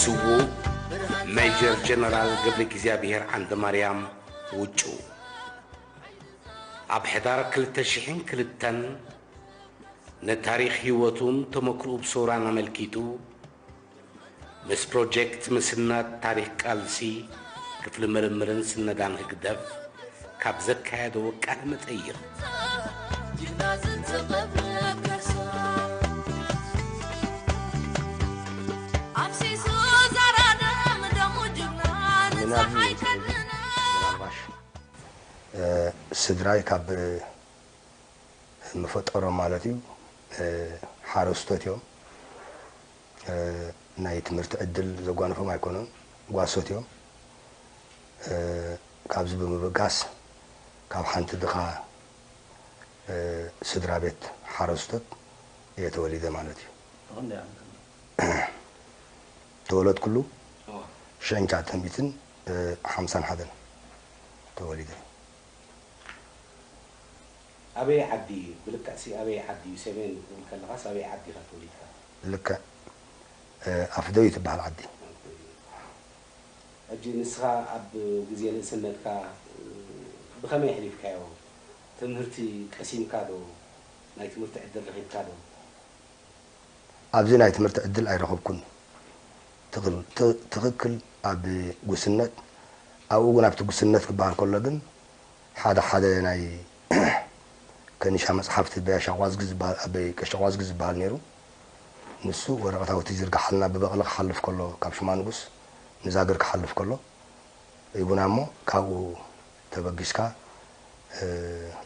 ስዉእ ሜጀር ጀነራል ገብረ እግዚኣብሔር ዓንደ ማርያም ውጩ ኣብ ሕዳር ክልተ ሽሕን ክልተን ንታሪኽ ህይወቱን ተመክሮኡ ብሰውራን ኣመልኪቱ ምስ ፕሮጀክት ምስናድ ታሪኽ ቃልሲ ክፍሊ ምርምርን ስነዳን ህግደፍ ካብ ዘካየዶ ቃለ መጠይቕ። ምናልባሽ፣ እ፣ ስድራይ ካብ መፈጠሮም ማለት እዩ፣ እ፣ ሓረስቶት እዮም። እ፣ ናይ ትምህርቲ ዕድል ዘጓነፎም ኣይኮኑን፣ ጓሶት እዮም። እ፣ ካብዚ ብምብጋስ ካብ ሓንቲ ድኻ፣ እ፣ ስድራ ቤት ሓረስቶት እየ ተወሊደ ማለት እዩ። ብኽንደይ ዓመተ ምህረት? ተወለድኩሉ እዋ። ሽሕን ትሽዓተ ሚእትን ሓምሳን ሓደን ተወሊደ። ኣበይ ዓዲ እዩ? ብልክዕሲ ኣበይ ዓዲ እዩ? ሰሜን ክትብል ከለኻስ ኣበይ ዓዲ ኢኻ ተወሊድካ? ልክዕ፣ እ፣ ኣፍደዩ ትበሃል ዓዲ። ኣፍደዩ። ሕጂ ንስኻ ኣብ ግዜ ንእስነትካ፣ እ፣ ብኸመይ ኣሕሊፍካዮ? ትምህርቲ ቀሲምካ ዶ? ናይ ትምህርቲ ዕድል ረኺብካ ዶ? ኣብዚ ናይ ትምህርቲ ዕድል ኣይረኸብኩን። ትኽል-፣ ት-፣ ትኽክል ኣብ ጉስነት፣ ኣብኡ እውን ኣብቲ ጉስነት ክበሃል ከሎ ግን ሓደ ሓደ ናይ ከኒሻ መጽሓፍቲ በያሻ ቋዝጊ ዝበሃል፣ ኣበይ ቀሻ ቋዝጊ ዝበሃል ነይሩ። ንሱ ወረቐት ኣውቲ ይዝርግሓልና ብበቕሊ ክሓልፍ ከሎ፣ ካብ ሽማ ንጉስ ንዛግር ክሓልፍ ከሎ፣ ይቡና እሞ ካብኡ ተበጊስካ፣ እ፣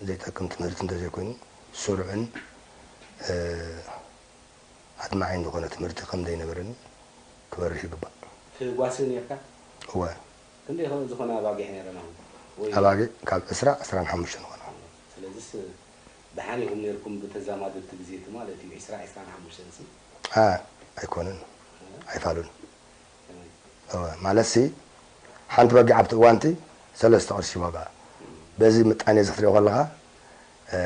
ዘይጠቅም ትምህርቲ እንተዘይኮይኑ ስሩዕን፣ እ፣ ኣድማዒን ዝኾነ ትምህርቲ ከም ዘይነበረኒ ክበርህ ይግባእ። ትጓሲ ነርካ? እወ። ክንደይ ኸ-፣ ዝኾነ ኣባጊዕ ነረን ኣሁን? ወይ ኣባጊዕ ካብ ዕስራ፣ ዕስራን ሓሙሽተን ዝኾና። ስለዚስ ደሓን ኢኹም ነርኩም ብተዛማድቲ ግዜቲ ማለት እዩ፣ ዕስራ፣ ዕስራን ሓሙሽተን ሲ? ኣ፣ ኣይኮነን። እ? ኣይፋሉን። ከመይ? እወ፣ ማለትሲ ሓንቲ በጊዕ ኣብቲ እዋንቲ ሰለስተ ቅርሺ ዋጋ። በዚ ምጣኔ እዚ ክትሪኦ ከለኻ፣ እ፣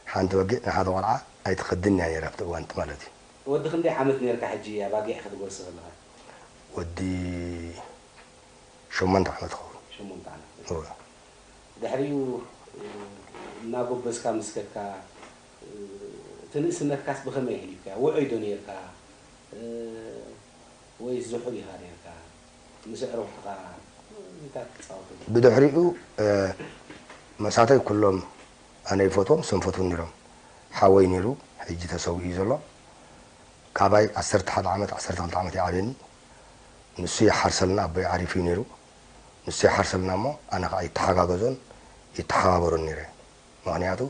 ሓንቲ በጊዕ ንሓደ ቆልዓ ኣይትኸድን እያ ነይራ ኣብቲ እዋንቲ ማለት እዩ። ወዲ ክንደይ ዓመት ነርካ ሕጂ ኣባጊዕ ክትጎርሲ ከለኻ? ወዲ ሸሞንተ ዓመት ይኸውን። ሸሞንተ ዓመት። እወ። ድሕሪኡ፣ እ፣ እናጎበዝካ ምስ ከድካ፣ እ፣ እቲ ንእስነትካስ ብኸመይ ኣሕሊፍካዮ? ውዑይ ዶ ነርካ? እ፣ ወይስ ዝሑል ኢኻ ነርካ? ምስ ኣዕሩኽትኻ እንታይ ትጻወቱ? ብድሕሪኡ፣ እ፣ መሳተይ ኩሎም ኣነ ይፈትዎም፣ እሶም ይፈትዉኒ ነይሮም። ሓወይ ነይሩ፣ ሕጂ ተሰዊኡ እዩ ዘሎ። ካባይ ዓሰርተ ሓደ ዓመት፣ ዓሰርተ ክልተ ዓመት ይዓብየኒ። ንሱ ይሓርሰልና፣ ኣቦይ ዓሪፉ እዩ ነይሩ። ንሱ ይሓርሰልና እሞ ኣነ ኸዓ ይተሓጋገዞን ይተሓባበሮን ነይረ። ምኽንያቱ፣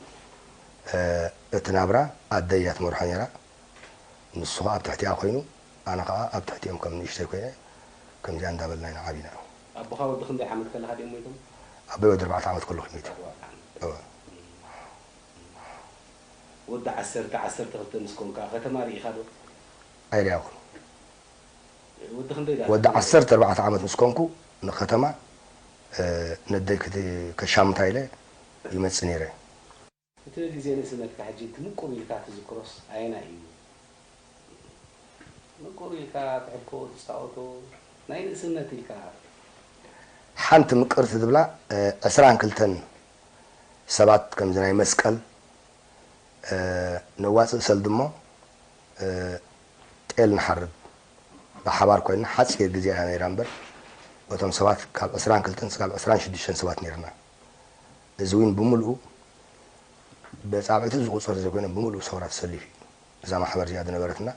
እ፣ እቲ ናብራ ኣደይ እያ ትመርሖ ነይራ። ንሱ ኸዓ ኣብ ትሕቲኣ ኮይኑ፣ ኣነ ኸዓ ኣብ ትሕቲኦም ከም ንእሽተይ ኮይነ፣ ከምዚኣ እንዳበልና ኢና ዓቢና። ኣቦኻ ወዲ ክንደይ ዓመት ከለኻ ድዮም ሞይቶም? ኣቦይ ወዲ ኣርባዕተ ዓመት ከለኹ እዩ ሞይቱ። ኣርባዕተ ዓመት። እወ። ወዲ ዓሰርተ፣ ዓሰርተ ክልተ ምስ ኮንካ ከተማ ርኢኻ ዶ? ኣይርኣኹን። ወዲ ክንደይ ደኣ? ወዲ ዓሰርተ ኣርባዕተ ዓመት ምስ ኮንኩ ንከተማ፣ እ፣ ነደይ ክት-፣ ከሻምታ ኢለ ይመጽእ ነይረ። እቲ ግዜ ንእስነትካ ሕጂ እቲ ምቁር ኢልካ ትዝክሮስ ኣየናይ እዩ? ምቁር ኢልካ ትሕልፎ ትጻወቶ ናይ ንእስነት ኢልካ? ሓንቲ ምቅርቲ ዝብላ፣ እ፣ ዕስራን ክልተን ሰባት ከምዚ ናይ መስቀል፣ እ፣ ነዋጽእ ሰልዲ እሞ፣ እ፣ ጤል ንሓርድ። ብሓባር ኮይንና ሓጺር ግዜ እያ ነይራ እምበር፣ እቶም ሰባት ካብ ዕስራን ክልተን ክሳብ ዕስራን ሽዱሽተን ሰባት ነይርና። እዚ እውን ብምልኡ ብኣጻብዕቲ ዝቑጸር ዘይኮነ፣ ብምልኡ ሰውራ ተሰሊፉ እዩ። እዛ ማሕበር እዚኣ ዝነበረትና፣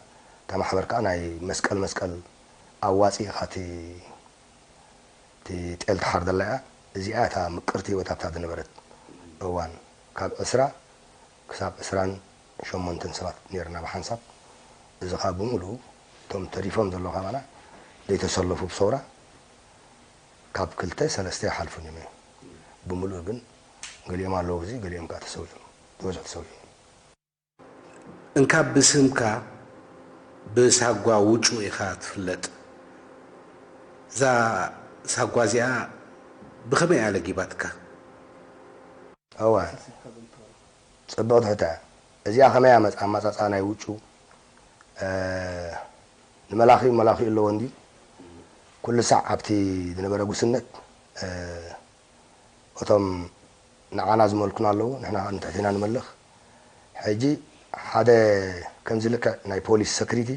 እታ ማሕበር ከኣ ናይ መስቀል፣ መስቀል ኣዋጺእኻ እቲ፣ እቲ ጤል ትሓርደላ እያ። እዚኣ እታ ምቅርቲ ህይወት ኣብታ ዝነበረት እዋን፣ ካብ ዕስራ ክሳብ ዕስራን ሸሞንተን ሰባት ነይርና ብሓንሳብ። እዚ ኸኣ ብምልኡ እቶም ተሪፎም ዘለዉ ካባና ዘይተሰለፉ ብሰውራ ካብ ክልተ ሰለስተ ይሓልፉን እዮም። ብምልኡ ግን ገሊኦም ኣለዉ፣ እዚ ገሊኦም ከኣ ተሰዊኦም፣ ዝበዝሑ ተሰዊኦም። እንካብ ብስምካ ብሳጓ ውጩ ኢኻ ትፍለጥ። እዛ ሳጓ እዚኣ ብኸመይ እያ ለጊባትካ? እወ፣ ጽብቕቲ ሕቶ እያ። እዚኣ ከመይ እያ መጽ-፣ ኣመጻጽኣ ናይ ውጩ፣ እ፣ ንመላኺ መላኺ ኣለዎ እንዲ ኩሉ ሳዕ ኣብቲ ዝነበረ ጉስነት እቶም ንዓና ዝመልኩና ኣለዉ፣ ንሕና ንትሕቴና ንመልኽ። ሕጂ ሓደ ከምዚ ልክዕ ናይ ፖሊስ ሰክሪቲ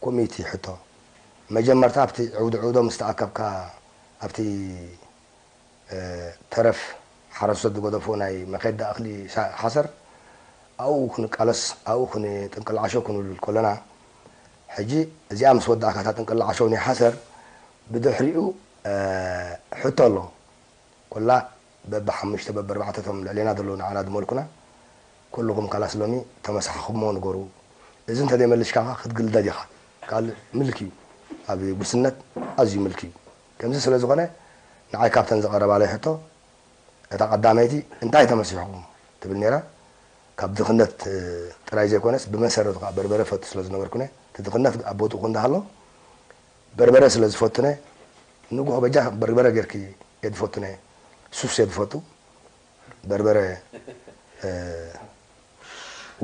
ኮሚቲ ሕቶ መጀመርታ ኣብቲ ዕውዲ ዕውዶ ምስ ተኣከብካ ኣብቲ ተረፍ ሓረስቶት ዝገደፎ ናይ መኼዳ እኽሊ ሓሰር ኣብኡ ክንቃለስ ኣብኡ ክንጥንቅል ዓሸው ክንብል ከለና ሕጂ እዚኣ ምስ ወዳእካ እታ ጥንቅል ዓሸው ናይ ሓሰር ብድሕሪኡ ሕቶ ኣሎ። ኮላ በብሓሙሽተ በብኣርባዕተ እቶም ልዕሌና ዘለዉ ንዓና ዝመልኩና ኩልኹም ካላስ ሎሚ ተመሳሕኹሞ ንገሩ። እዚ እንተዘይመልሽካ ክትግልደድ ኢኻ። ካልእ ምልኪ እዩ። ኣብ ጉስነት ኣዝዩ ምልኪ እዩ። ከምዚ ስለ ዝኾነ ንዓይ ካብተን ዝቐረባለይ ሕቶ እታ ቀዳመይቲ እንታይ ተመሲሕኹም ትብል ነይራ። ካብ ድኽነት ጥራይ ዘይኮነስ ብመሰረቱ ከዓ በርበረ ፈቱ ስለ ዝነበርኩነ እቲ ድኽነት ኣብ ቦትኡ እንዳሃሎ በርበረ ስለ ዝፈቱነ ንጉሆ በጃ በርበረ ጌርኪ እየ ዝፈቱነ ሱስ እየ ዝፈቱ በርበረ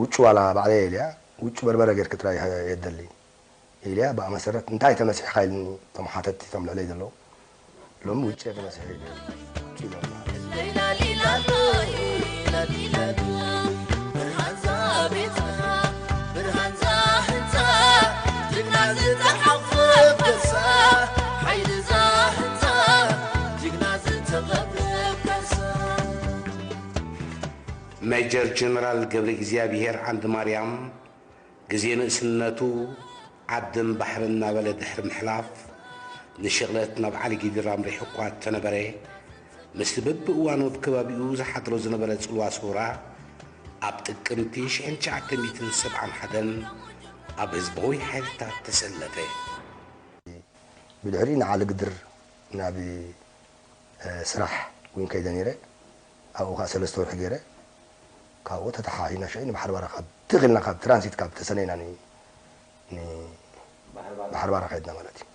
ውጩ ዋላ ባዕለየ ኢልያ ውጩ በርበረ ጌርኪ ጥራይ እየ ዝደሊ ኢልያ ብኣ መሰረት እንታይ ተመሲሕካ ኢልኒ እቶም ሓተትቲ እቶም ልዕለይ ዘለዉ ሎሚ ውጭ ተመሲሑ ሜጀር ጀነራል ገብረ እግዚኣብሔር ዓንድማርያም ግዜ ንእስነቱ ዓድን ባሕርን እናበለ ድሕሪ ምሕላፍ፣ ንሽቕለት ናብ ዓሊጊድር ኣምሪሑ እኳ እንተነበረ፣ ምስቲ በብእዋኑ ኣብ ከባቢኡ ዝሓድሮ ዝነበረ ጽልዋ ሰውራ፣ ኣብ ጥቅምቲ ሽሕን ትሽዓተ ሚእትን ሰብዓን ሓደን ኣብ ህዝባዊ ሓይልታት ተሰለፈ። ብድሕሪኡ ንዓሊግድር ናብ ስራሕ እውን ከይደ ነይረ። ኣብኡ ከዓ ሰለስተ ወርሒ ገይረ። ካብኡ ተተሓሒና ሽዑ ንባሕሪ ባራ ካብ ትኽ ኢልና ካብ ትራንሲት ካብ ተሰነይና ን- ን- ባሕሪ ባራ ከድና ማለት እዩ።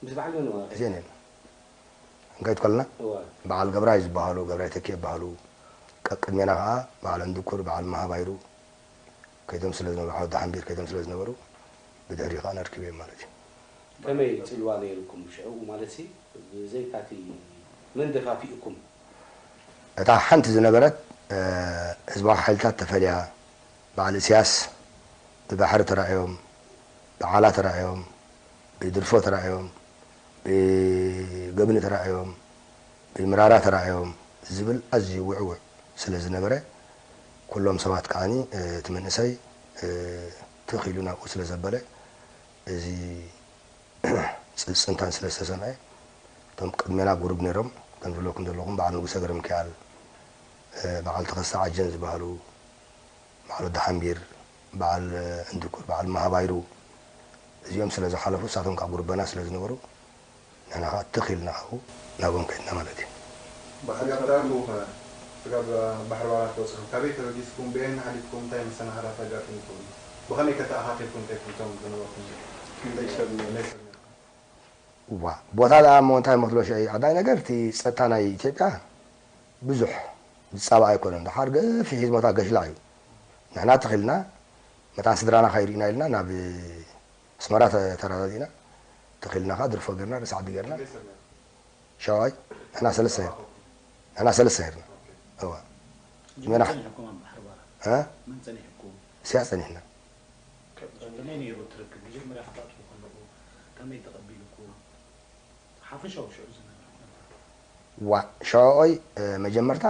ምስ በዓል መን ማለት እዩ? እዚአን እየን። እንታይ ትኮልና? እዋ። በዓል ገብራይ ዝበሃሉ ገብራይ ተኪ ይበሃሉ። ቀቅድሜና ከዓ በዓል እንድኩር በዓል መሃባይሩ ከይዶም ስለ ዝነበሩ ዓወት ሓምቢር ከይዶም ስለ ዝነበሩ ብድሕሪ ከዓ ነርክበዮም ማለት እዩ። ከመይ ፅልዋ ነይርኩም ሽዑ ማለት ሲ ብዘይካቲ መን ደፋፊእኩም? እታ ሓንቲ ዝነበረት ህዝባዊ ሓይልታት ተፈልያ በዓል እስያስ ብባሕሪ ተራእዮም፣ ብዓላ ተራእዮም፣ ብድርፎ ተራእዮም፣ ብገብኒ ተራእዮም፣ ብምራራ ተራእዮም ዝብል ኣዝዩ ውዕውዕ ስለ ዝነበረ ኩሎም ሰባት ከዓኒ እቲ መንእሰይ ትኽ ኢሉ ናብኡ ስለ ዘበለ እዚ ጽንታን ስለ ዝተሰምዐ እቶም ቅድሜና ጉሩብ ነይሮም ከም ዝብለኩም ዘለኹም በዓል ንጉሰ ገረምክያል በዓል ተኸስተ ዓጀን ዝበሃሉ በዓል ወዲ ሓምቢር በዓል እንድኩር በዓል ማሃባይሩ እዚኦም ስለ ዝሓለፉ እሳቶም ካብ ጉሩበና ስለ ዝነበሩ ንሕና ከዓ ትኽ ኢልና ካብኡ ናብኦም ከድና ማለት እዩ። ብኣጋጣሚ ኸ ስጋብ ባሕሪ ባራ ትበፅሑ ካበይ ተበጊስኩም ብየን ሓሊፍኩም እንታይ መሰናኸላት ኣጋጢምኩም ብኸመይ ከተኣኻኺልኩም እንታይ ትምቶም ዝነበርኩም ክንደይ ሰብ ነይሩ? ዋ ቦታ ደኣ እሞ እንታይ መስሎ ሽዑ ኣዳይ ነገር እቲ ፀጥታ ናይ ኢትዮጵያ ብዙሕ ዝፃባእ ኣይኮነን። ደሓር ገፊሕ ሂዝሞታ ገሽላዕ እዩ። ንሕና ትኽልና መታን ስድራና ካይርኢና ኢልና ናብ ኣስመራ ተራዳዲእና ትኽልና ከዓ ድርፎ ገርና ርሳዕዲ ገርና ሸውዓይ ንሕና ሰለስተ ነርና ንሕና ሰለስተ ነርና እዋ ሜና ጸኒሕኩም ኣብ ባሕሪ ባራ እ? መን ጸኒሕኩም? እስያ ጸኒሕና ከመይ ነይሩ እቲ ርክብ መጀመርያ ክታጥፉ ከለኹ ከመይ ተቐቢልኩም? ሓፈሻዊ ሽዑ ዝነበረ ኩነታት ዋ ሸውዓይ መጀመርታ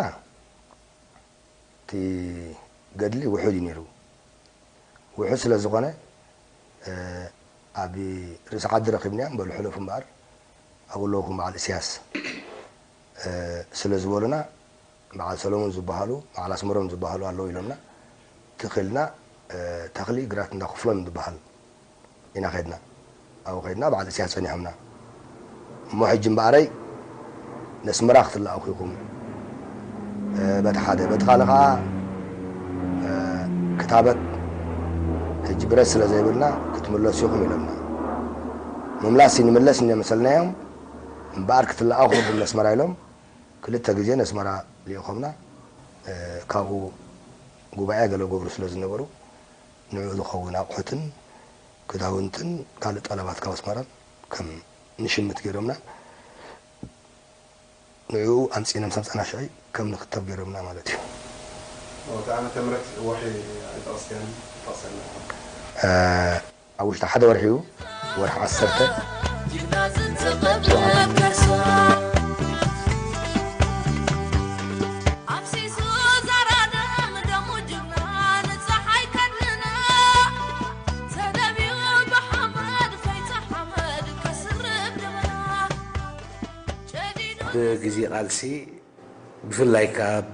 እቲ ገድሊ ውሑድ እዩ ነይሩ። ውሑድ ስለ ዝኾነ ኣብ ርእሲ ዓዲ ረኺብናዮም በሉ ሕለፉ እምበኣር ኣብኡ ኣለውኹም በዓል እስያስ ስለ ዝበሉና በዓል ሰለሙን ዝበሃሉ በዓል ኣስመሮም ዝበሃሉ ኣለዉ ኢሎምና ትኽልና ተኽሊ ግራት እንዳ ክፍሎም ዝበሃል ኢና ከድና ኣብኡ ከድና በዓል እስያስ ጸኒሖምና እሞ ሕጂ እምበኣረይ ነስመራ ክትለኣኹ ኢኹም በቲ ሓደ በቲ ካልእ ከዓ ክታበት ሕጂ ብረት ስለ ዘይብልና ክትምለሱ ኢኹም ኢሎምና ምምላስ ንምለስ እነ መሰልናዮም እምበኣር ክትለኣኹ ኢኹም ነስመራ ኢሎም ክልተ ግዜ ነስመራ ልኢኾምና ካብኡ ጉባኤ ገለ ገብሩ ስለ ዝነበሩ ንዕኡ ዝኸውን ኣቑሑትን ክዳውንትን ካልእ ጠለባት ካብ ኣስመራን ከም ንሽምት ገይሮምና። ንዕኡ ኣምጺእና ምስ ኣምጻእና ሽዑ ከም ንኽተብ ገይሮምና ማለት እዩ። እቲ ዓመተ ምህረት ወርሒ ኣይጠቐስካዮን፣ ጠቕሰልና ኢኻ። እ፣ ኣብ ውሽጢ ሓደ ወርሒ እዩ፣ ወርሒ ዓሰርተ። ብግዜ ቃልሲ ብፍላይ ከኣ ኣብ፣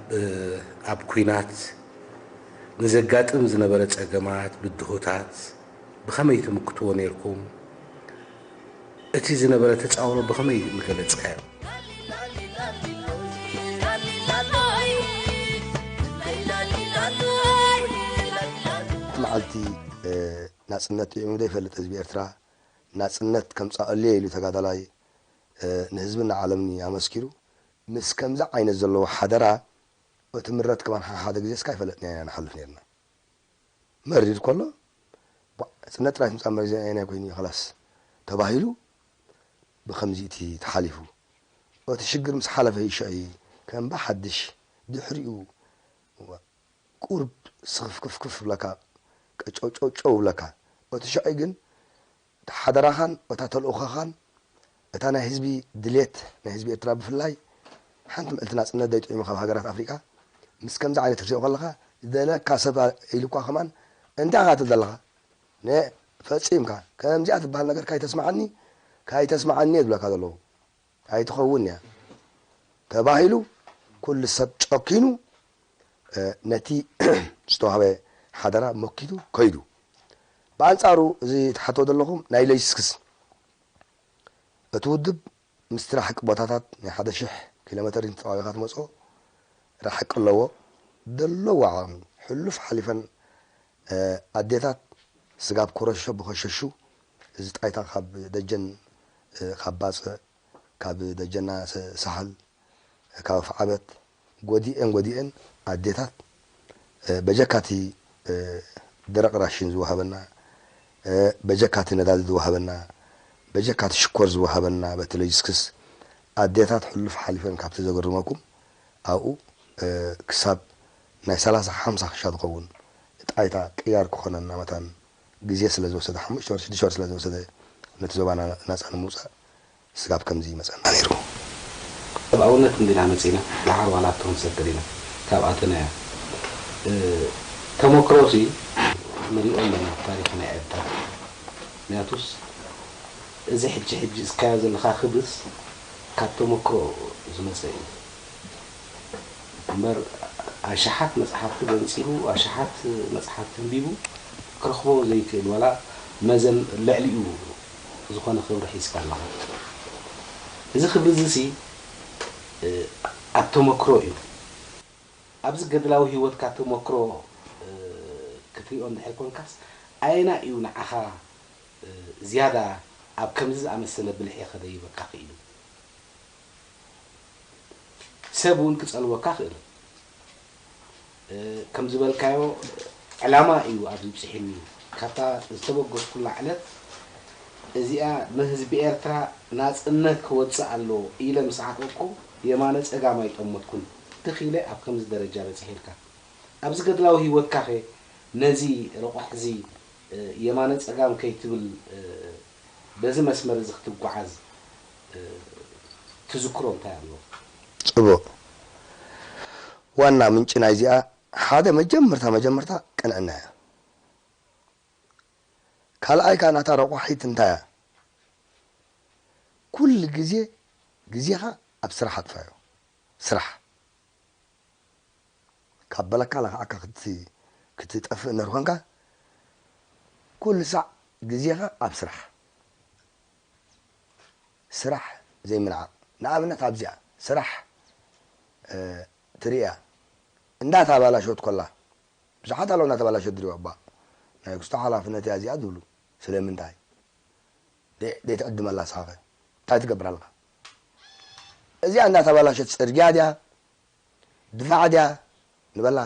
ኣብ ኲናት ንዘጋጥም ዝነበረ ጸገማት፣ ብድሆታት ብኸመይ ትምክትዎ ነይርኩም? እቲ ዝነበረ ተጻውሮ ብኸመይ ምገለጽካዮ? መዓልቲ፣ እ፣ ናጽነት ጥዒሙ ዘይፈልጥ ህዝቢ ኤርትራ፣ ናጽነት ከምጻኣሉ እየ ኢሉ ተጋዳላይ፣ እ፣ ንህዝብን ንዓለምን ኣመስኪሩ። ምስ ከምዚ ዓይነት ዘለዎ ሓደራ፣ እቲ ምረት ከማን ሓደ ግዜስ ኣይፈለጥናዮ ኢና ንሓልፍ ነይርና። መሪር ከሎ፣ ቧ፣ ጽነት ጥራይ ትምጻእ መሪር ዜና ኣየናይ ኮይኑ እዩ፣ ኸላስ ተባሂሉ፣ ብኸምዚ እቲ ተሓሊፉ። እቲ ሽግር ምስ ሓለፈ እዩ ሽዑ ከም ብሓድሽ ድሕሪኡ ቁርብ ስኽፍክፍክፍ ብለካ፣ ቀጨውጨውጨው ብለካ። እቲ ሽዑ ግን እቲ ሓደራኻን እታ ተልእኾኻን እታ ናይ ህዝቢ ድሌት፣ ናይ ህዝቢ ኤርትራ ብፍላይ፣ ሓንቲ ምዕልቲ ናጽነት ዘይጥዒሙ ካብ ሃገራት ኣፍሪቃ፣ ምስ ከምዚ ዓይነት ክትሪኦ ከለኻ፣ ዝደለካ ሰብ ኢሉ እኳ ከማን፣ እንታይ ኢኻ ትብል ዘለኻ? ነ-፣ ፈጺምካ፣ ከምዚኣ ትበሃል ነገር ካይተስምዓኒ፣ ካይተስምዓኒ እየ ዝብለካ ዘለኹ። ኣይትኸውን እያ ተባሂሉ፣ ኩሉ ሰብ ጨኪኑ፣ እ፣ ነቲ ዝተዋህበ ሓደራ መኪቱ ከይዱ። ብኣንጻሩ፣ እዚ ትሓትዎ ዘለኹም ናይ ሎጂስቲክስ፣ እቲ ውድብ ምስቲ ርሓቂ ቦታታት ናይ ሓደ ሽሕ ኪሎ ሜተር ተጣቢኻ ትመጽኦ ርሓቂ ኣለዎ። ዘለዎ ዓቕሚ ሕሉፍ ሓሊፈን፣ እ፣ ኣዴታት ስጋብ ኮረሾ ብኸሸሹ፣ እዚ ጣይታ ካብ ደጀን፣ እ፣ ካብ ባጽዕ፣ ካብ ደጀና ስ-፣ ሳሕል፣ ካብ ኣፍዓበት፣ ጎዲኤን ጎዲኤን ኣዴታት፣ እ፣ በጀካቲ፣ እ፣ ደረቕ ራሽን ዝወሃበና፣ እ፣ በጀካቲ ነዳዲ ዝወሃበና፣ በጀካቲ ሽኮር ዝወሃበና፣ በቲ ሎጂስቲክስ ኣዴታት ሕሉፍ ሓሊፈን ካብቲ ዘገርመኩም ኣብኡ፣ እ፣ ክሳብ ናይ ሰላሳ ሓምሳ ክሻ ዝኸውን ጣይታ ቅያር ክኾነና መታን ግዜ ስለ ዝወሰደ፣ ሓሙሽተ ወር፣ ሽዱሽተ ወር ስለ ዝወሰደ፣ ነቲ ዞባና ናጻ ንምውጻእ ስጋብ ከምዚ ይመጸና ነይሩ። ሰብኣውነት እንዲና መጺና፣ ደሓር ዋላ እቶም ሰብ ገሊና ካብ ኣተናያ፣ እ፣ ተመክሮሲ ንሪኦ ኣለና፣ ታሪኽ ናይ ኤርትራ። ምክንያቱስ፣ እዚ ሕጂ፣ ሕጂ እስካዮ ዘለኻ ክብርስ ካብ ተመክሮ ዝመጸ እዩ። እምበር ኣሽሓት መጽሓፍቲ ገንጺሉ፣ ኣሽሓት መጽሓፍቲ ኣንቢቡ ክረኽቦ ዘይክእል፣ ዋላ መዘን ልዕሊኡ ዝኾነ ክብሪ ሒዝካ ኣለኻ። እዚ ክብሪ እዚ ሲ፣ እ፣ ኣብ ተመክሮ እዩ። ኣብዚ ገድላዊ ህይወትካ ተመክሮ፣ እ፣ ክትሪኦ እንድሕር ኮንካስ፣ ኣየና እዩ ንዓኻ፣ እ፣ ዝያዳ ኣብ ከምዚ ዝኣመሰለ ብልሒ ከደይበካ ክኢሉ? ሰብ እውን ክጸልወካ ክእል። እ፣ ከም ዝበልካዮ ዕላማ እዩ ኣብዚ ብጽሒኒ። ካብታ ዝተበገስኩላ ዕለት እዚኣ ንህዝቢ ኤርትራ ናጽነት ክወጽእ ኣለዎ ኢለ ምስ ዓጠቕኩ የማነ ጸጋም ኣይጠመትኩን። ትኽ ኢለ ኣብ ከምዚ ደረጃ በጺሐ ኢልካ። ኣብዚ ገድላዊ ህይወትካኸ ነዚ ረቋሕ እዚ፣ እ፣ የማነ ጸጋም ከይትብል፣ እ፣ በዚ መስመር እዚ ክትጓዓዝ፣ እ፣ ትዝክሮ እንታይ ኣሎ? ጽቡቕ። ዋና ምንጪ ናይዚኣ ሓደ መጀመርታ፣ መጀመርታ ቅንዕና እያ። ካልኣይ ከኣ ናታ ረቋሒት እንታይ እያ? ኩሉ ግዜ ግዜኻ ኣብ ስራሕ ኣጥፋዮ። ስራሕ። ካብ በለካ ለኽዓካ ክት-፣ ክትጠፍእ እንድሕር ኮንካ፣ ኩሉ ሳዕ ግዜኻ ኣብ ስራሕ። ስራሕ ዘይምንዓቕ። ንኣብነት ኣብዚኣ ስራሕ፣ እ፣ ትርእያ። እንዳተባላሸወት ኮላ። ብዙሓት ኣለዉ እንዳተባላሸወት ዝሪእዋ እባ። ናይ ክስቶ ሓላፍነት እያ እዚኣ ዝብሉ። ስለምንታይ? ደይ-፣ ደይትዕድመላ ንስኻ ኸ? እንታይ ትገብር ኣለኻ? እዚኣ እንዳተባላሸት ጽርግያ ድያ? ድፋዕ ድያ? ንበላ።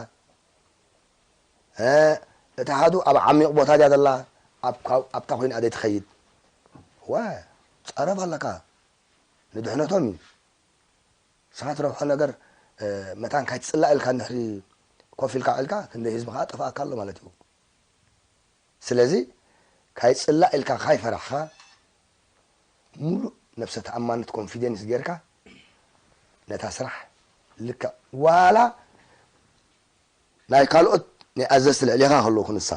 እ፣ እቲ ሓዱ ኣብ ዓሚቕ ቦታ ድያ ዘላ? ኣብ ካብታ ኮይና ኣደይ ትኸይድ። ወ ጸረብ ኣለካ ንድሕነቶም እዩ። ንስኻ ትረብሖ ነገር መታን ካይትጽላእ ኢልካ እንድሕሪ ኮፍ ኢልካ ውዒልካ ክንደይ ህዝቢ ከዓ ጠፍኣካ ኣሎ ማለት እዩ። ስለዚ ካይጽላእ ኢልካ ካይፈራሕኻ ሙሉእ ነብሰ ተኣማንነት ኮንፊደንስ ጌርካ ነታ ስራሕ ልክዕ ዋላ ናይ ካልኦት ናይ ኣዘዝቲ ልዕሌኻ ከለዉ ክንሳ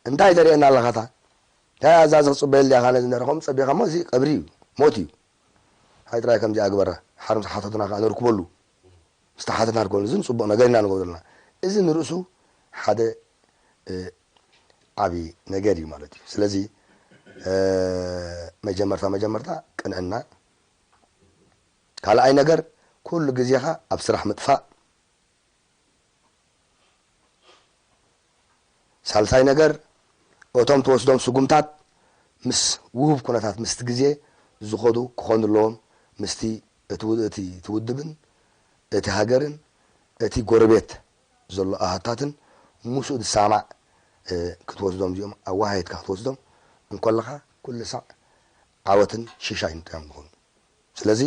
እንታይ ተርእየና ኣለኻታ እንታይ ኣዛዚ ክፅበየሉ ዲኻ ነዚ ነረኸም ፀቢኻ ሞ እዚ ቀብሪ እዩ ሞት እዩ ሓይ ጥራይ ከምዚኣ ግበራ ሓር ምስ ሓተትና ከዓ ንርክበሉ ምስ ተሓተትና ንርክበሉ እዚ ንፅቡቕ ነገር ኢና ንገብሩ ዘለና እዚ ንርእሱ ሓደ ዓብዪ ነገር እዩ ማለት እዩ ስለዚ መጀመርታ መጀመርታ ቅንዕና ካልኣይ ነገር ኩሉ ግዜኻ ኣብ ስራሕ ምጥፋእ ሳልሳይ ነገር እቶም ትወስዶም ስጉምታት ምስ ውሁብ ኩነታት ምስቲ ግዜ ዝኸዱ ክኾኑ ኣለዎም ምስቲ እቲ ውድብን እቲ ሃገርን እቲ ጎረቤት ዘሎ ኣሃታትን ምስኡ ዝሳማዕ ክትወስዶም እዚኦም ኣዋሃየትካ ክትወስዶም እንከለኻ ኩሉ ሳዕ ዓወትን ሽሻይ ንጥያም ዝኾኑ ስለዚ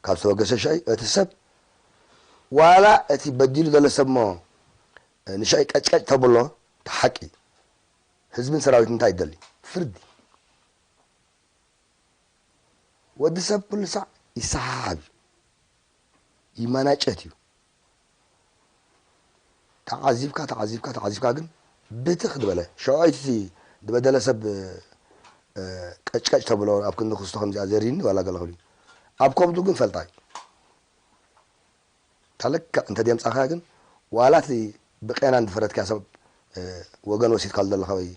ካብ ዝተበገሰ ሻይ እቲ ሰብ ዋላ እቲ በዲሉ ዘሎ ሰብ ሞ ንሻይ ቀጭቀጭ ተብሎ ተሓቂ ህዝብን ሰራዊት እንታይ ይደሊ ፍርዲ ወዲ ሰብ ኩሉ ሳዕ ይሰሓሓብ እዩ ይመናጨት እዩ ተዓዚብካ ተዓዚብካ ተዓዚብካ ግን ብትኽ ዝበለ ሸውዓይቲ ዝበደለ ሰብ ቀጭቀጭ ተብሎ ኣብ ክንዲ ክስቶ ከምዚኣ ዘሪኒ ዋላ ገለ ክብል ኣብ ከብዱ ግን ፈልጣ እዩ ታለክዕ እንተ ደምፃኻያ ግን ዋላ እቲ ብቄና እንድፈረትካያ ሰብ ወገን ወሲድካሉ ዘለኻ ወይ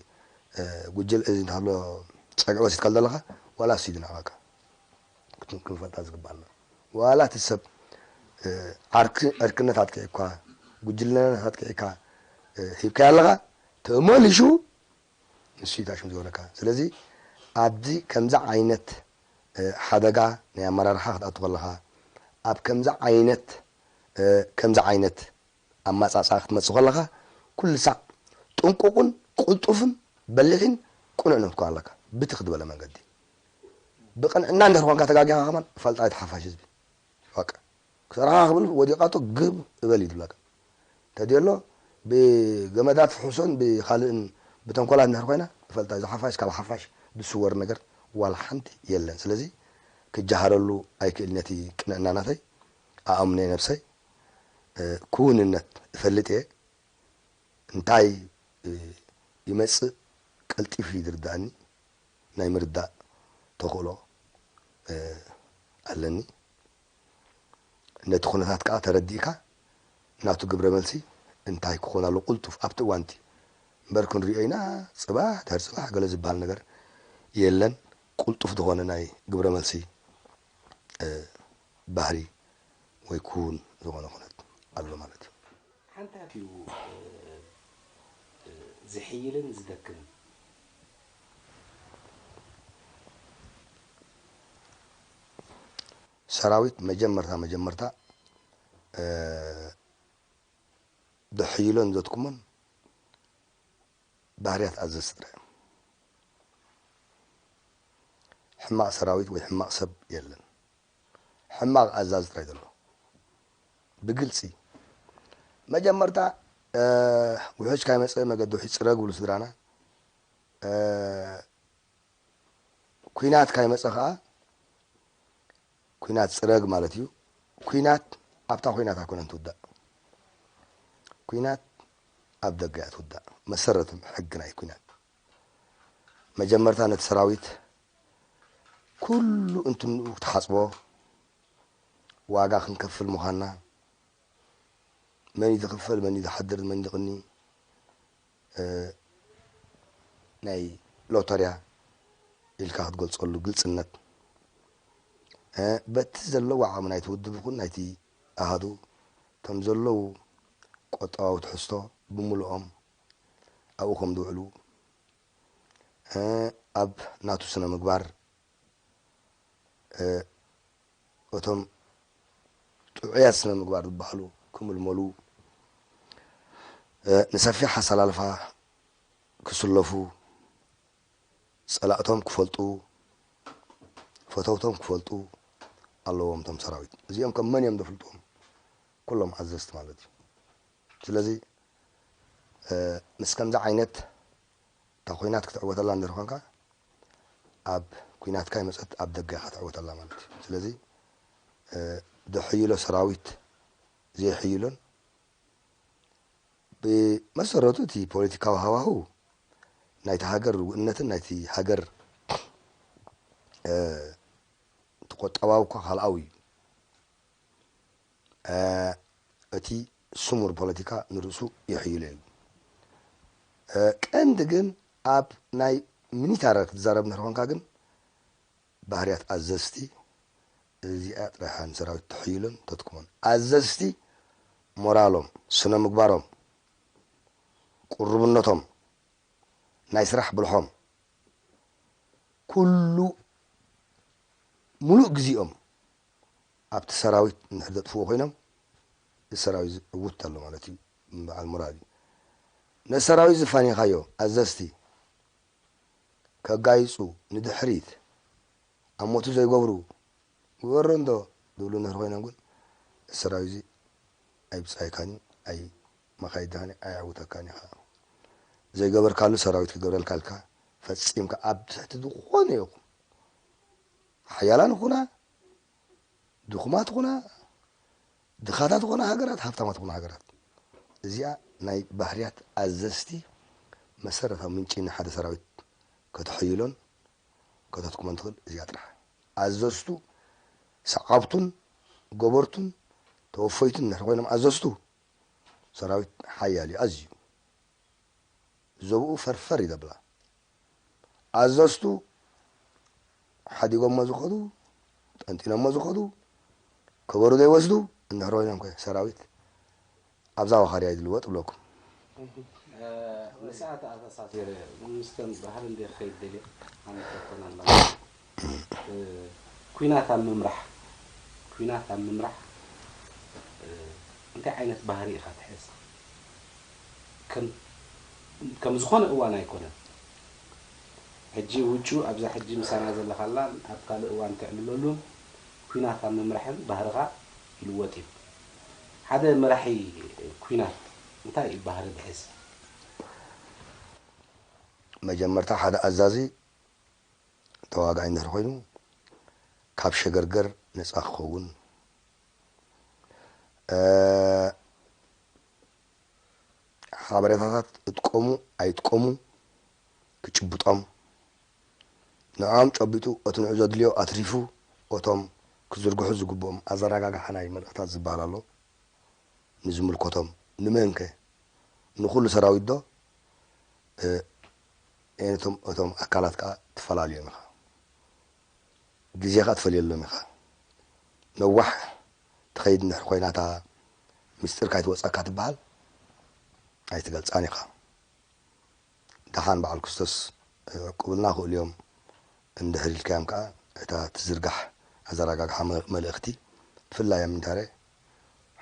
ጉጅል እዚ እንተሃሎ ፀግዒ ወሲድካሉ ዘለኻ ዋላ እሱ እዩ ዝንዕቐካ ክንፈልጣ ዝግባኣና ዋላ እቲ ሰብ ዕርክነት ኣጥቂዕካ ጉጅልነት ኣጥቂዕካ ሂብካዮ ኣለኻ ተመሊሹ ንሱ እዩ ታሽም ዝበለካ ስለዚ ኣብዚ ከምዚ ዓይነት ሓደጋ ናይ ኣመራርሓ ክትኣቱ ከለኻ ኣብ ከምዚ ዓይነት ከምዚ ዓይነት ኣማፃፅኣ ክትመፅእ ከለኻ ኩሉ ሳዕ ጥንቁቕን ቅልጡፍን በሊሕን ቅኑዕን ክትኮን ኣለካ ብትኽ ዝበለ መንገዲ ብቕንዕና እንድሕር ኮንካ ተጋጊኻ ከማን ፈልጣ እቲ ሓፋሽ ህዝቢ በቃ ክሰርሓ ክብል ወዲቓቶ ግብ እበል እዩ ዝብለካ ተድየሎ ብገመዳት ፍሑሶን ብካልእን ብተንኮላት እንድሕር ኮይና ፈልጣ እዚ ሓፋሽ ካብ ሓፋሽ ዝስወር ነገር ዋላ ሓንቲ የለን ስለዚ ክጀሃረሉ ኣይክእል ነቲ ቅንዕና ናተይ ኣኣምነ ነብሰይ ክውንነት እፈልጥ እየ እንታይ ይመጽእ ቀልጢፉ እዩ ዝርዳእኒ ናይ ምርዳእ ተኽእሎ ኣለኒ ነቲ ኩነታት ከዓ ተረዲእካ ናቱ ግብረ መልሲ እንታይ ክኾን ኣሎ ቁልጡፍ ኣብቲ እዋንቲ እምበር ክንሪኦ ኢና ፅባሕ ድሕር ፅባሕ ገለ ዝበሃል ነገር የለን ቁልጡፍ ዝኾነ ናይ ግብረ መልሲ ባህሪ ወይ ክውን ዝኾነ ኩነት ኣሎ ማለት እዩ ሓንታት እዩ ዝሕይልን ዝደክምን ሰራዊት መጀመርታ መጀመርታ ብሕይሎን ዘትኩሞን ባህርያት ኣዘዝቲ ጥራይ እዮም። ሕማቕ ሰራዊት ወይ ሕማቕ ሰብ የለን። ሕማቕ ኣዛዚ ጥራይ ዘሎ። ብግልፂ መጀመርታ ውሑጅ ካይመፀ መገዲ ውሒድ ፅረግ ብሉ ስድራና ኲናት ካይመፀ ከዓ ኲናት ፅረግ ማለት እዩ። ኲናት ኣብታ ኲናት ኣይኮነን ትውዳእ። ኲናት ኣብ ደገ እያ ትውዳእ። መሰረቱ ሕጊ ናይ ኲናት መጀመርታ ነቲ ሰራዊት ኩሉ እንትንኡ ክትሓፅቦ ዋጋ ክንከፍል ምዃንና መን እዩ ዝኽፈል፣ መን እዩ ዝሓድር፣ መን እዩ ዝቕኒ ናይ ሎተርያ ኢልካ ክትገልፀሉ ግልፅነት በቲ ዘለዎ ዓቕሚ ናይቲ ውድብ ይኹን ናይቲ ኣሃዱ እቶም ዘለዉ ቆጠባዊ ትሕዝቶ ብምልኦም ኣብኡ ከም ዝውዕሉ ኣብ ናቱ ስነ ምግባር እቶም ጥዑያት ስነ ምግባር ዝበሃሉ ክምልመሉ ንሰፊሕ ኣሰላልፋ ክስለፉ ጸላእቶም ክፈልጡ፣ ፈተውቶም ክፈልጡ ኣለዎም። እቶም ሰራዊት እዚኦም ከም መን እዮም ዘፍልጥዎም? ኩሎም ኣዘዝቲ ማለት እዩ። ስለዚ ምስ ከምዚ ዓይነት እታ ኲናት ክትዕወተላ እንድሕር ኮንካ፣ ኣብ ኲናትካ ይመጸት ኣብ ደገ ኢኻ ትዕወተላ ማለት እዩ። ስለዚ ዝሕይሎ ሰራዊት ዘይሕይሎን፣ ብመሰረቱ እቲ ፖለቲካዊ ሃዋህው ናይቲ ሃገር ርጉእነትን ናይቲ ሃገር እቲ ቁጠባዊ እኳ ካልኣዊ እዩ። እቲ ስሙር ፖለቲካ ንርእሱ ይሕይሎ እዩ። ቀንዲ ግን ኣብ ናይ ሚኒታሪ ክትዛረብ እንድሕር ኮንካ ግን ባህርያት ኣዘዝቲ እዚኣ ጥራይ እያ ንሰራዊት ተሕይሎን ተትኩሞን። ኣዘዝቲ ሞራሎም፣ ስነ ምግባሮም፣ ቁርብነቶም፣ ናይ ስራሕ ብልሖም፣ ኩሉ ሙሉእ ግዜኦም ኣብቲ ሰራዊት እንድሕር ዘጥፍኡ ኮይኖም፣ እዚ ሰራዊት እዚ ዕውት ኣሎ ማለት እዩ። በዓል ሞራል እዩ። ነቲ ሰራዊት ዝፋኒኻዮ ኣዘዝቲ ከጋይጹ፣ ንድሕሪት ኣብ ሞቱ ዘይገብሩ፣ ግበሮ እንዶ ዝብሉ እንድሕር ኮይኖም ግን፣ እዚ ሰራዊት እዚ ኣይብጻይካን እዩ፣ ኣይመኻይድካን እዩ፣ ኣየዕውተካን እዩ። ዘይገበርካሉ ሰራዊት ክገብረልካ ኢልካ ፈጺምካ ኣብ ትሕቲ ዝኾነ ይኹን ሓያላን ይኹና ድኹማት ይኹና ድኻታት ይኹና ሃገራት፣ ሃብታማት ይኹና ሃገራት፣ እዚኣ ናይ ባህርያት ኣዘዝቲ መሰረታዊ ምንጪ ናይ ሓደ ሰራዊት ከተሐይሎን ከተትኩሞን ትኽእል እዚኣ ጥራሕ። ኣዘዝቱ ሰዓብቱን ገበርቱን ተወፈይቱን እንድሕር ኮይኖም ኣዘዝቱ፣ ሰራዊት ሓያል እዩ ኣዝዩ። ዘብኡ ፈርፈር እዩ ዘብላ። ኣዘዝቱ ሓዲጎሞ ዝኸዱ፣ ጠንጢኖሞ ዝኸዱ፣ ከበሮ ዘይወስዱ እንድሕር ኮይኖም ከ ሰራዊት ኣብዛ ወኻርያ እዩ ዝልወጥ እብለኩም። ምስኣ ተኣሳሲረ ምስቶም ባህሪ እንደ ክኸይድ ደልየ ሓንቲ ሕቶን ኣላ። እ፣ ኲናት ኣብ ምምራሕ ኲናት ኣብ ምምራሕ እ፣ እንታይ ዓይነት ባህሪ ኢኻ ትሕዝ? ከም ከም ዝኾነ እዋን ኣይኮነን። ሕጂ ውጩ ኣብዛ ሕጂ ምሳና ዘለኻላን ኣብ ካልእ እዋን ተዕልለሉን ኲናት ኣብ ምምራሕን ባህርኻ ይልወጥ እዩ። ሓደ መራሒ ኲናት እንታይ እዩ ባህሪ ዝሕዝ? መጀመርታ ሓደ ኣዛዚ ተዋጋኣይ እንድሕር ኮይኑ ካብ ሸገርገር ነፃ ክኸውን ሓበሬታታት እጥቀሙ ኣይጥቀሙ ክጭብጦም ንዕኦም ጨቢጡ እቲ ንዑ ዘድልዮ ኣትሪፉ እቶም ክዝርግሑ ዝግብኦም ኣዘራጋግሓ ናይ መልእኽታት ዝበሃል ኣሎ። ንዝምልከቶም ንመንከ ንኹሉ ሰራዊት ዶ? እቶም እቶም ኣካላት ከዓ ትፈላልዮም ኢኻ። ግዜኻ ትፈልየሎም ኢኻ። ነዋሕ ትኸይድ እንድሕር ኮይና እታ ምስጢር ካይትወፀካ ትበሃል ኣይትገልፃን ኢኻ። ደሓን በዓል ክስቶስ ዕቁብልና ክእልዮም እንድሕር ኢልካዮም ከዓ እታ ትዝርጋሕ ኣዘራጋግሓ መልእኽቲ ብፍላይ ኣብ ሚንታረ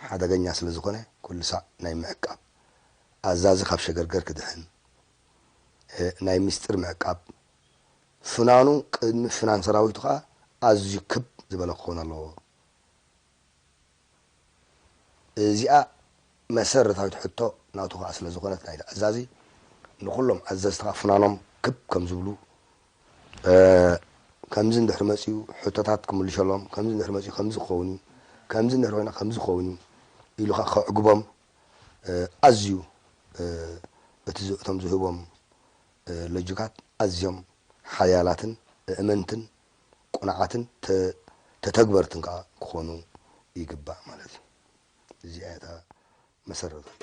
ሓደገኛ ስለ ዝኾነ ኩሉ ሳዕ ናይ ምዕቃብ ኣዛዚ ካብ ሸገርገር ክድሕን ናይ ምስጢር ምዕቃብ ፍናኑ ቅድሚ ፍናን ሰራዊቱ ከዓ ኣዝዩ ክብ ዝበለ ክኸውን ኣለዎ። እዚኣ መሰረታዊት ሕቶ ናቱ ከዓ ስለ ዝኾነት ናይቲ ኣዛዚ ንኹሎም ኣዘዝትኻ ፍናኖም ክብ ከም ዝብሉ ከምዚ እንድሕር መፅኡ ሕቶታት ክምልሸሎም ከምዚ እንድሕር መፅኡ ከምዚ ክኸውን እዩ ከምዚ እንድሕር ኮይና ከምዚ ክኸውን እዩ ኢሉ ከዓ ከዕግቦም ኣዝዩ እቲ እቶም ዝህቦም ሎጂካት ኣዝዮም ሓያላትን እእመንትን ቁኑዓትን ተተግበርትን ከዓ ክኾኑ ይግባእ ማለት እዩ። እዚኣ እያ እታ መሰረታዊት።